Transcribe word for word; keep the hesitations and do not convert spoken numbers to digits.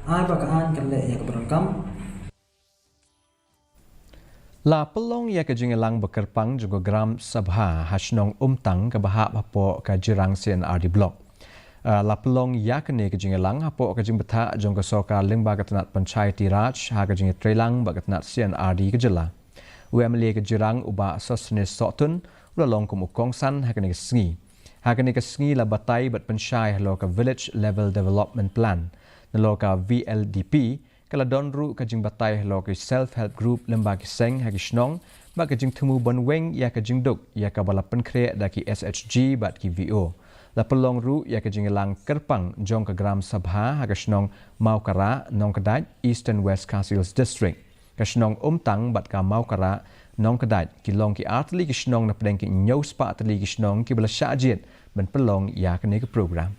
Ai ba ka aiñ kan leh ïa kaba donkam. La pynlong ïa ka jingïalang ba kyrpang jong ka Gram Sabha ha shnong Umtang kaba hap hapoh ka Jirang C and R D Block. Ah, la pynlong ïa kane ka jingïalang hapoh ka jingbthah jong ka sorkar lyngba ka tnat Panchayati Raj ha ka jingïatreilang bad ka tnat C and R D ka jylla. U M L A ka Jirang u Bah Sosthenes Sohtun u la long kum u kongsan ha kane ka sngi. Ha kane ka sngi la batai bad pynshai halor ka Village Level Development Plan. Nalor ka V L D P, ka la don ruh ka jingbatai halor ki self help group lyngba ki seng ha ki shnong, bad ka jingthmu ban weng ïa ka jingduk ïa kaba la pynkhreh da ki S H G bad ki V O. La pynlong ruh ïa ka jingïalang kyrpang jong ka Gram Sabha ha ka shnong Mawkara, Nongkdait, Eastern West Khasi Hills District. Ka shnong Umtang bad ka Mawkara, Nongkdait, ki long ki ar tylli ki shnong napdeng ki hynñiew spah tylli ki shnong kiba la shah jied ban pynlong ïa kane ka program.